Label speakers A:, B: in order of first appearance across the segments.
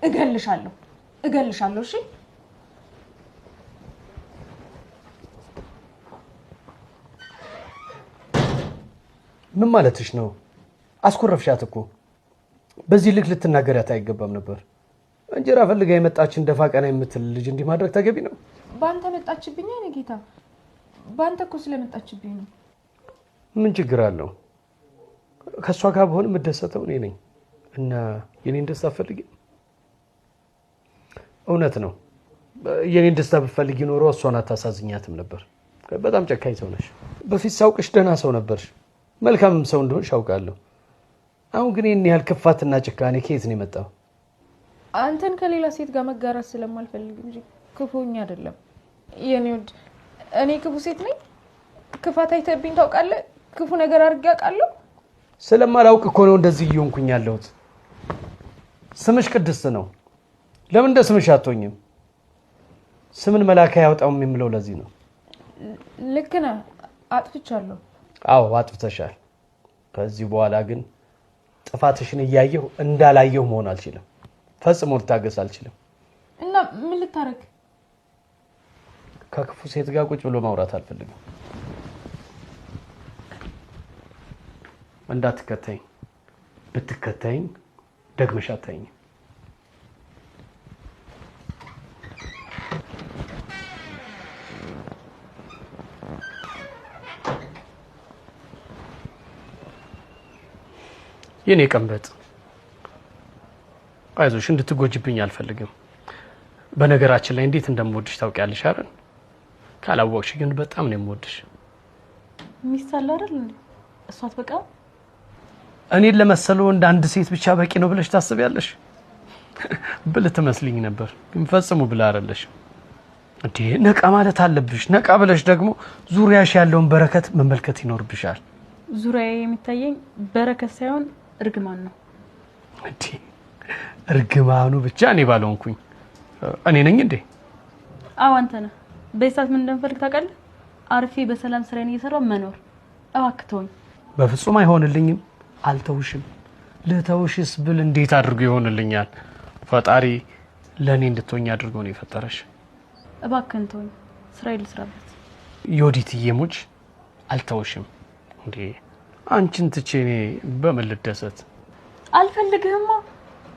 A: እገልሻለሁ፣ እገልሻለሁ። እሺ
B: ምን ማለትሽ ነው? አስኮረፍሻት እኮ። በዚህ ልክ ልትናገሪያት አይገባም ነበር። እንጀራ ፈልጋ የመጣችን ደፋ ቀና የምትል ልጅ እንዲህ ማድረግ ተገቢ ነው?
A: በአንተ መጣችብኝ። የእኔ ጌታ፣ በአንተ እኮ ስለመጣችብኝ ነው።
B: ምን ችግር አለው? ከእሷ ጋር ብሆን የምደሰተው እኔ ነኝ እና የኔን ደስታ አትፈልጊም? እውነት ነው። የኔን ደስታ ብትፈልጊ ኖሮ እሷን አታሳዝኛትም ነበር። በጣም ጨካኝ ሰው ነሽ። በፊት ሳውቅሽ ደህና ሰው ነበርሽ፣ መልካምም ሰው እንደሆንሽ አውቃለሁ። አሁን ግን ይህን ያህል ክፋትና ጭካኔ ከየት ነው የመጣው?
A: አንተን ከሌላ ሴት ጋር መጋራት ስለማልፈልግ እንጂ ክፉኛ አይደለም። የኔ ውድ፣ እኔ ክፉ ሴት ነኝ? ክፋት አይተህብኝ ታውቃለህ? ክፉ ነገር አድርጌ አውቃለሁ?
B: ስለማላውቅ እኮ ነው እንደዚህ እየሆንኩኝ ያለሁት። ስምሽ ቅድስት ነው። ለምን እንደ ስምሽ አትሆኝም? ስምን መልአክ አያወጣውም የምለው ለዚህ ነው።
A: ልክ ነህ፣ አጥፍቻለሁ።
B: አዎ አጥፍተሻል። ከዚህ በኋላ ግን ጥፋትሽን እያየሁ እንዳላየሁ መሆን አልችልም። ፈጽሞ ልታገስ አልችልም።
A: እና ምን ልታረግ?
B: ከክፉ ሴት ጋር ቁጭ ብሎ ማውራት አልፈልግም። እንዳትከተኝ። ብትከተኝ ደግመሽ አታይኝም። የኔ ቀንበጥ፣ አይዞሽ፣ እንድትጎጅብኝ አልፈልግም። በነገራችን ላይ እንዴት እንደምወድሽ ታውቂያለሽ አይደል? ካላወቅሽ ግን በጣም ነው የምወድሽ።
C: ሚስት አለ አይደል እንዴ? እሷ አትበቃም?
B: እኔን ለመሰለው እንደ አንድ ሴት ብቻ በቂ ነው ብለሽ ታስቢያለሽ? ብልህ ትመስልኝ ነበር፣ ግን ፈጽሞ ብልህ አይደለሽም። እንዴ ነቃ ማለት አለብሽ። ነቃ ብለሽ ደግሞ ዙሪያሽ ያለውን በረከት መመልከት ይኖርብሻል።
C: ዙሪያዬ የሚታየኝ በረከት ሳይሆን እርግማን ነው።
B: እንዴ እርግማኑ ብቻ እኔ ባልሆንኩኝ እኔ ነኝ እንዴ?
C: አዎ አንተ ነህ። በዚህ ሰዓት ምን እንደምፈልግ ታውቃለህ? አርፌ በሰላም ስራዬን እየሰራሁ መኖር። እባክህ ተወኝ።
B: በፍጹም አይሆንልኝም። አልተውሽም። ልተውሽስ ብል እንዴት አድርጎ ይሆንልኛል? ፈጣሪ ለእኔ እንድትሆኝ አድርጎ ነው የፈጠረሽ።
C: እባክህን ተወኝ፣ ስራዬን ልስራበት።
B: ዮዲትዬ ሙች አልተውሽም። እንዴ አንቺን ትቼ እኔ በምን ልደሰት?
C: አልፈልግህማ።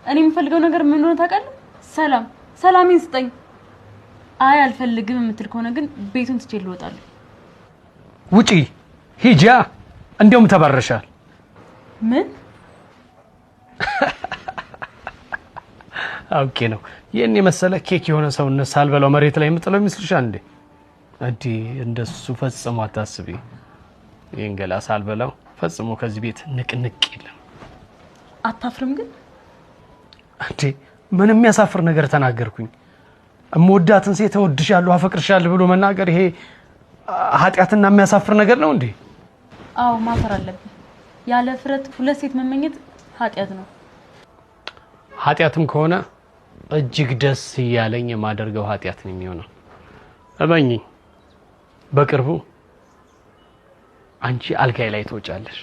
C: እኔ የምፈልገው ነገር ምን እንደሆነ ታውቃለህ? ሰላም። ሰላሜን ስጠኝ። አይ አልፈልግም የምትል ከሆነ ግን ቤቱን ትቼ ልወጣለሁ።
B: ውጪ ሂጂያ። እንዲያውም ተባረሻል።
C: ምን?
B: አውቄ ነው። ይህን የመሰለ ኬክ የሆነ ሰውነት ሳልበላው መሬት ላይ የምጥለው ይመስልሻል እንዴ? እንዴ እንደሱ ፈጽሞ አታስቢ። ይህን ገላ ሳልበላው ፈጽሞ ከዚህ ቤት ንቅንቅ የለም።
C: አታፍርም ግን?
B: እንዴ ምን የሚያሳፍር ነገር ተናገርኩኝ? እምወዳትን ሴት እወድሻለሁ፣ አፈቅርሻለሁ ብሎ መናገር ይሄ ኃጢአትና የሚያሳፍር ነገር ነው እንዴ?
C: አዎ ማፈር አለብን። ያለ ፍረት ሁለት ሴት መመኘት ኃጢአት ነው።
B: ኃጢአትም ከሆነ እጅግ ደስ እያለኝ የማደርገው ኃጢአት ነው የሚሆነው። እመኚኝ፣ በቅርቡ አንቺ አልጋይ ላይ ትወጫለሽ።